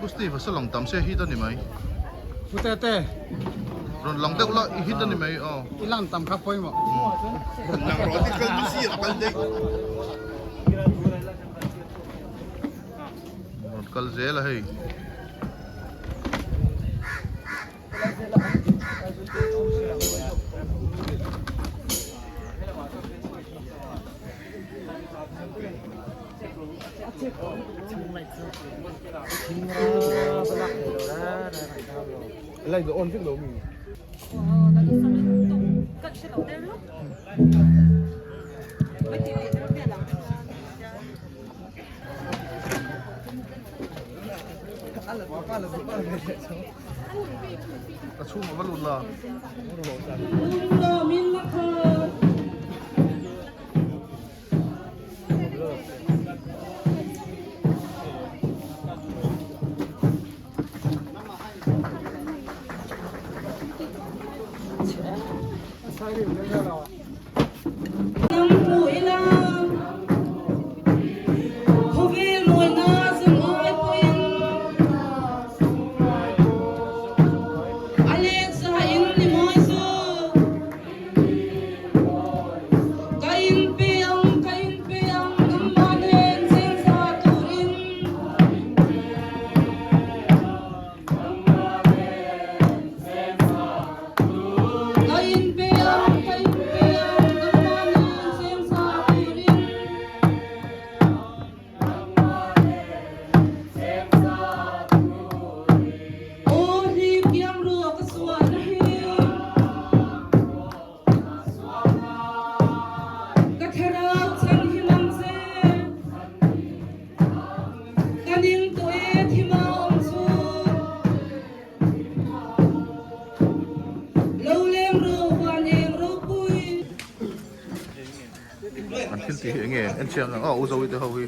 Pu Steve a sa lang tam sia hit a ni mai. Pu Tete. Rawn lang deuh la i hit a ni mai aw. I lang tam kha pawimawh. Rawn lang rawh ti kal mi a kal daih. Rawn kal zel a hei. A chhung a va lut la. An thil tih hi enge en chiang ang aw u Zoe te ho hi.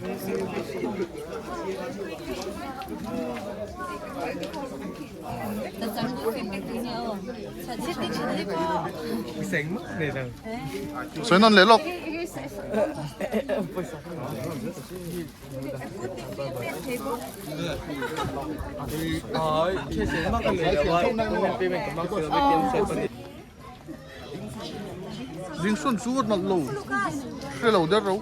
Sawi nawn leh lawk. Dingsun chu a nalh lo hre lo der ro.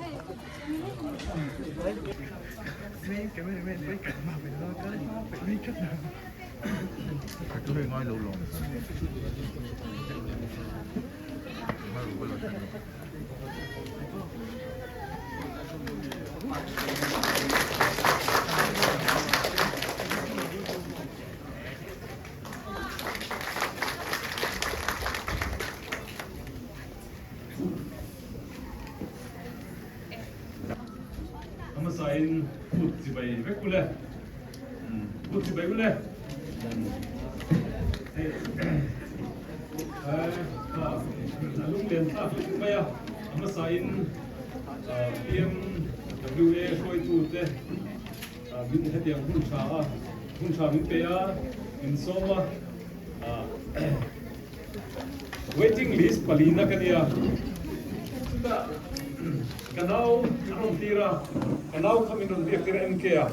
Hmasain kut chibai vek ule. Kut chibai ule. A lunglen thlak hle mai a. Hmasain PMWA hruaitute min hetiang hun tha a, hun tha min pe a, min sawm a. Waiting list palina ka nia. Chutah ka nau a rawn tir a, ka nau kha min rawn biak tir a MK a,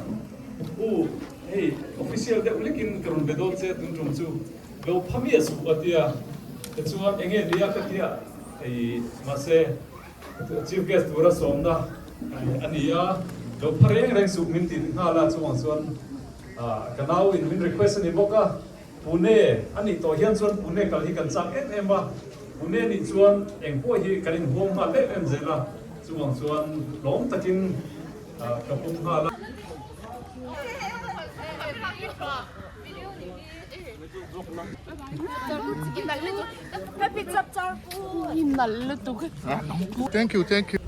U, hei official deuh lekin ka rawn be dawn che tun tum chu lo pha miah suh a tia. Tichuan enge nia ka tia, hei mahse chief guest tura sawmna a ni a, lo pha reng reng suh min ti nghal a, chuvang chuan ka nau in min request a ni bawk a. Pune a nih tawh hian chuan Pune kal hi kan chak em em a, Pune nih chuan eng pawh hi kan inhuam nghal em em zel a, chuvang chuan hlawm takin ka pawm nghal a. Thank you, thank you.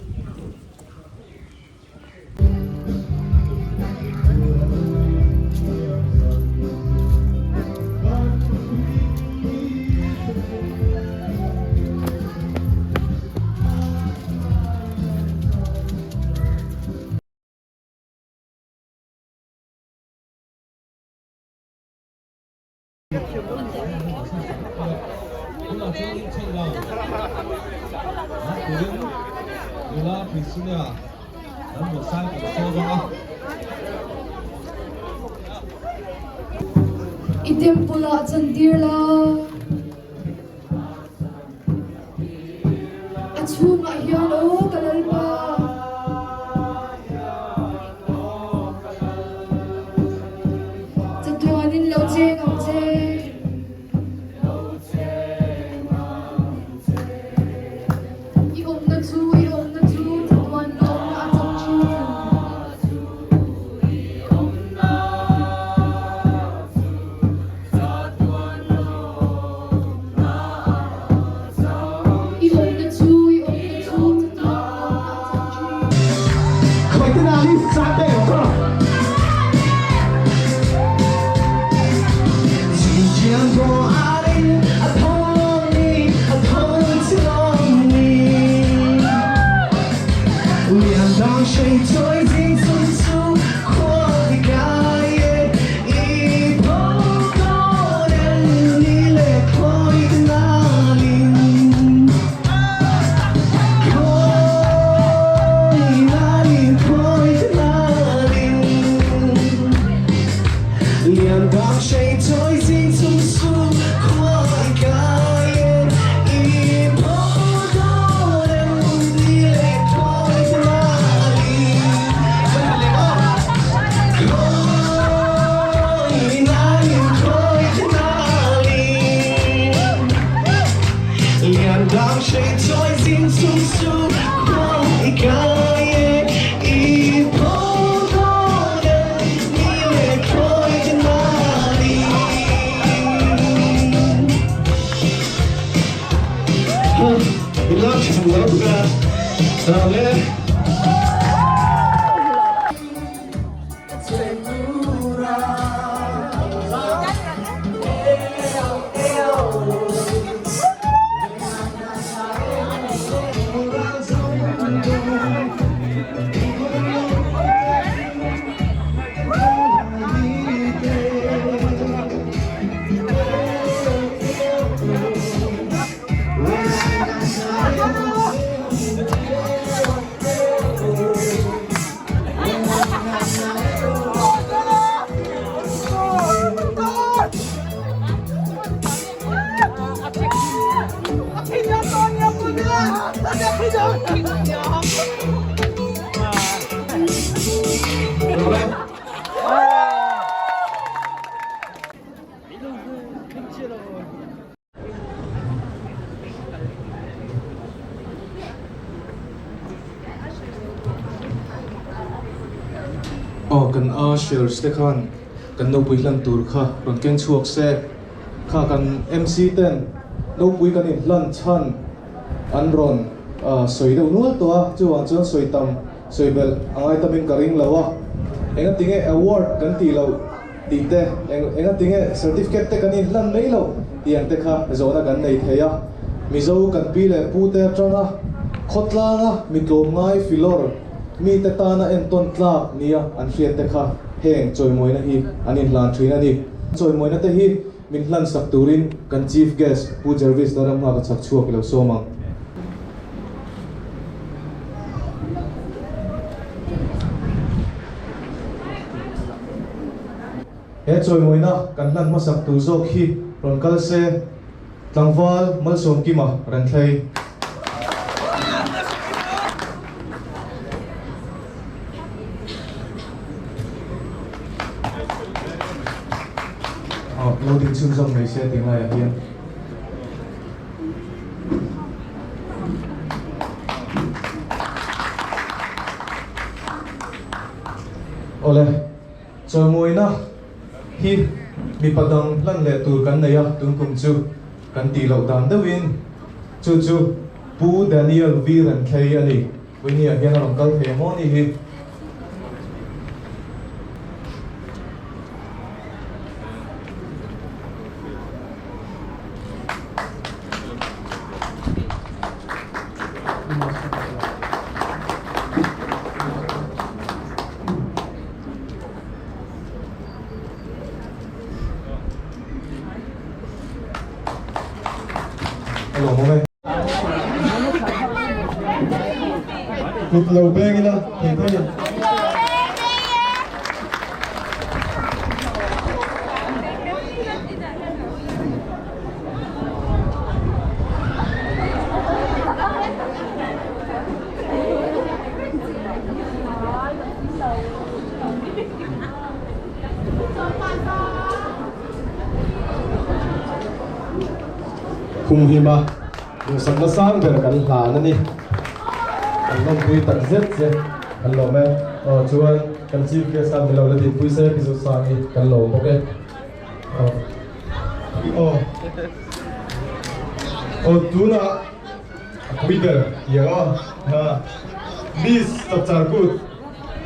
I temple ah chantir la. A chhungah hian aw ka Lalpa. Chatuanin lo cheng ang che. I awmna chu, i awmna chu chatuan lawmna a chak thin. I awmna chu, i awmna chu chatuan lawmna a chak thin. Aw kan ushers te khan kan nopui hlan tur kha rawn keng chhuak se kha kan MC ten nopui kan inhlan chhan an rawn sawi deuh nual tawh a chuvang chuan sawi tam sawi belh a ngai tamin ka ring lo a engatinge award kan tih loh tih te engatinge certificate te kan inhlan mai loh tih ang te kha zawhna kan nei thei a Mizo kan pi leh pu te atanga khawtlanga mi tlawmngai filawr mite tana entawn tlak nia an hriat te kha heng chawimawina hi an inhlan thin a ni. Chawimawina te hi min hlan sak turin kan Chief Guest Pu Jervis Laramnghak a chhak chhuak i lo sawm ang. He chawimawina kan hlan hmasak tur zawk hi rawn kal se, Tlangval Malsawmkima Renthlei. Lo ding chhunzawm mai se tih laiah hian. Awle, chawimawina hi mipa dang hlan leh tur kan nei a, tun kum chu kan tih loh dan deuhin chu chu Pu Daniel V Renthlei a ni. Puinia hian a rawn kal thei ang aw ni hi. A lawmawm e. Kut lo beng ila thei thei in. Khumhima duhsakna sang ber kan hlan a ni. Kan lawmpui tak zet che kan lawm e. Aw chuan kan Chief Guest khan min lo la dinpui se Pi Zosangi kan lawm bawk e. Aw aw aw tunah a pui ber tih ang aw ha Miss Chapchar Kut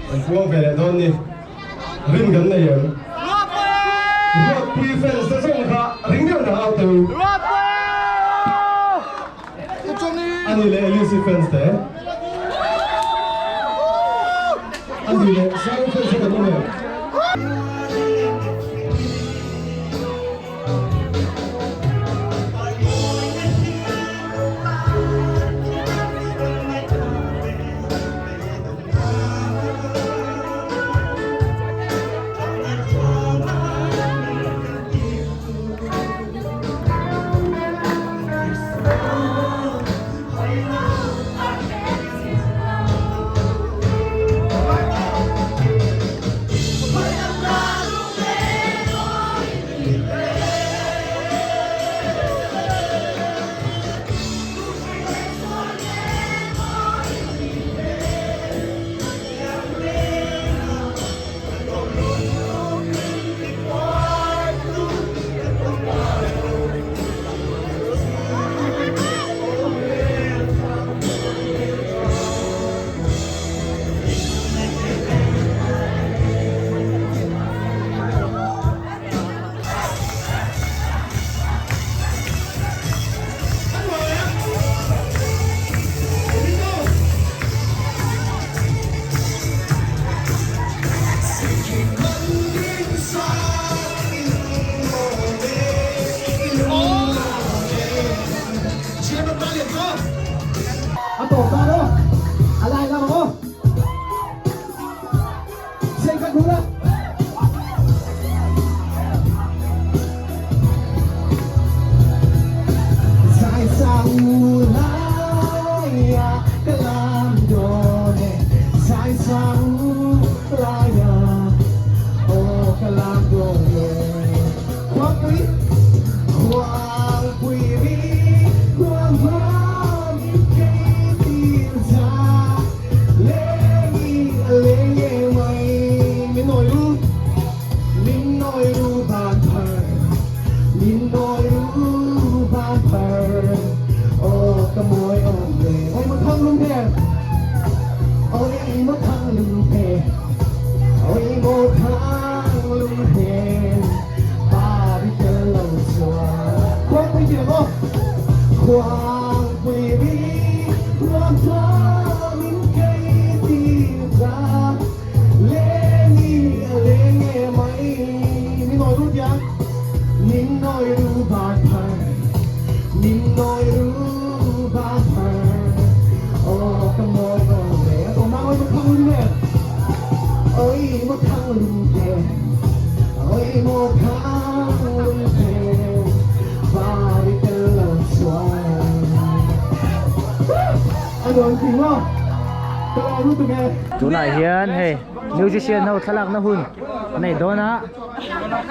kan puang ve leh dawn ni. Rin kan nei em? Ruatpui! Ruatpui fans te zawng kha ring deuh na au teh u. Ruatpui! Ani leh Elise fans te. Ani leh Zion fans te kan awm em? A tawp ta maw? A lai lam ang aw. Sei khat hul a. Zai sa u lai a ka lam dawn e Zai sa u lai a aw ka lam dawn e Khuangpui Khuangpui ri khuang hma min kei tir za Lengi a leng e mai Min nawi ru Min nawi ru ban phar Min nawi ru ban phar Aw ka mawi awm ve Oi một thang lung he Oi một thang lung he Oi một thang lung he Pa bi tel lo chuan Khuangpui tih ang aw Khuangpui ri ruam thlam in kei tir ta Leng i a leng e mai Min nawi ru tia Min nawi ru ban phar Min nawi ru ban phar Aw ka mawi aw le A tawh nang oi maw thang lung e Oi maw thang lung te Oi maw thang lung te Bari tel lo chuan A nuam thing maw Ka lo lutuk e. Tunah hian hei musician ho thlalak na hun nei dawn a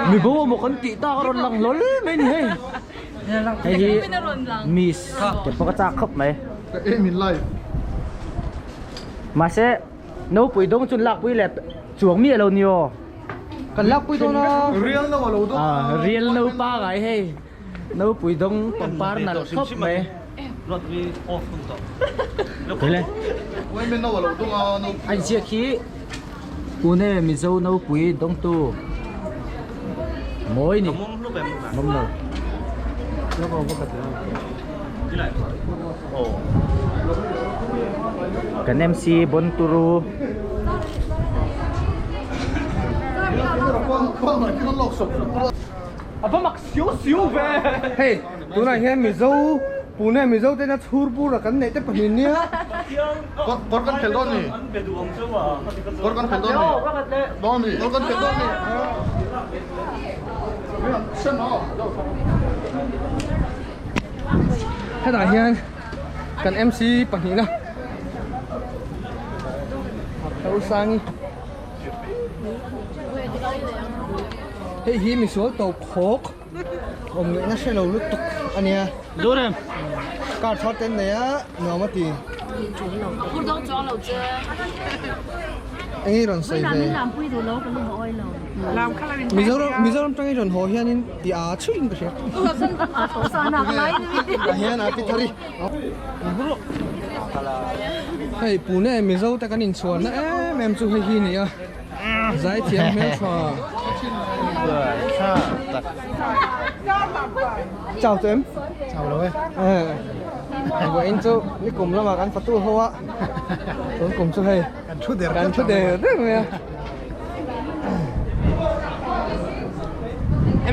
mi bo emaw kan tih tak a rawn lang hlawl mai ni hei hei hi miss te pawh ka chak khawp mai Ka aim in life. Mahse nopui dawng chu lakpui leh chuang miah lo ni aw. Kan lakpui dawn a. Real no a lo dawn a. Real no pa ngai hei. Nopui dawng pangpar nalh khawp mai. Kele. Women no a lo dawn a nopui. An ziak hi Pune Mizo nopui dawngtu mawi ni. Mawm lo. Kan MC Bonturu A va mak siu siu ve. Hei tunah hian Mizo Pune Mizo tena chhur bur a kan neih te pahnih nia. Kawr kan phelh dawn ni. Kawr kan phelh dawn ni. Dawn ni. Kawr kan phelh dawn ni. Hetah hian kan MC pahnihna Rosangi hei hi misual tawp khawk awm ngaihna hre lo lutuk. ania. Car thar te an nei a nuam a ti. Eng i rawn sawi ve? Mizoram Mizoram tang i rawn haw hianin ti a chhuiin ka hria. Tah hian a pi thar i. Hei Pune Mizo te kan inchhuanna em em chu hei hi a ni a. Zaithiam hmeltha. Chau chu em? Chau lo e. Vawiin chu nikum lamah kan fatu ho a. Tun kum chu hei. Kan thu der kan thu der der mai a.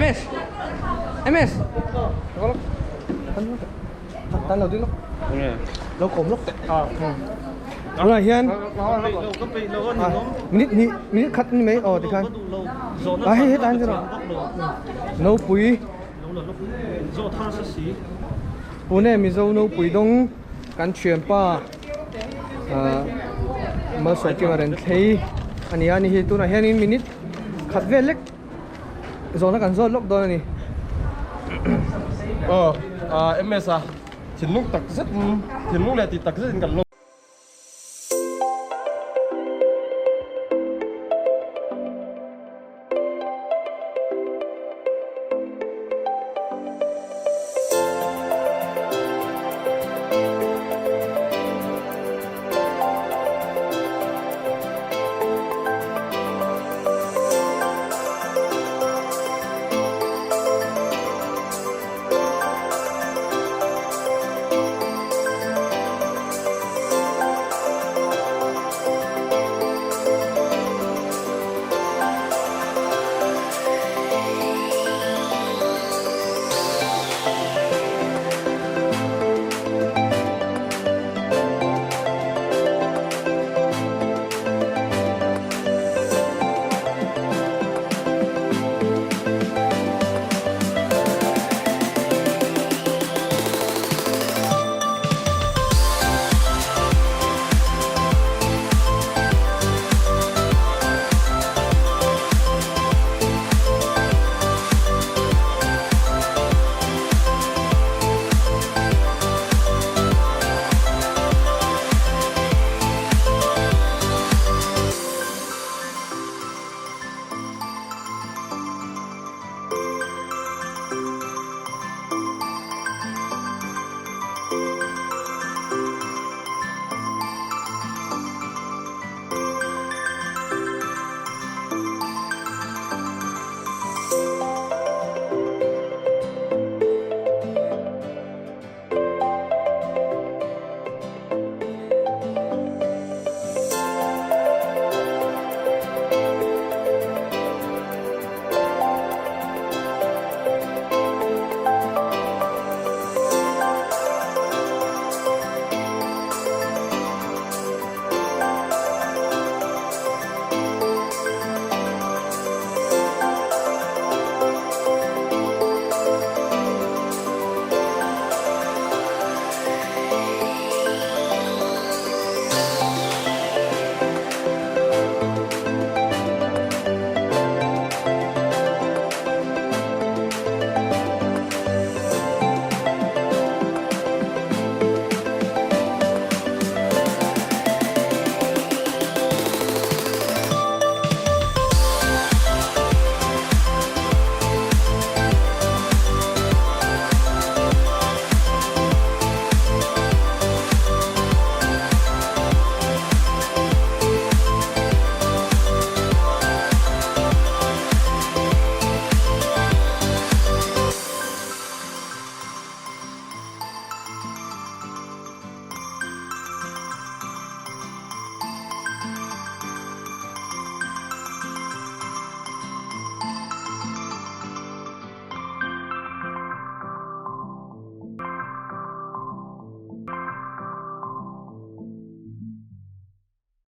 MS MS Tan lo ding lawk. Lo kawm lawk teh. Tunah hian minute hnih minute khat ni mai aw tikhan a hei hetah hian chu Nopui Pune Mizo Nopui dawng kan thianpa ah Malsawmkima rawn thlei a ni a ni hi tunah hianin minute khat vel lek Zawhna kan zawt lawk dawn a ni. Aw, MS a thinlung tak zet in, thinlung leh ti tak zet in kan lawm.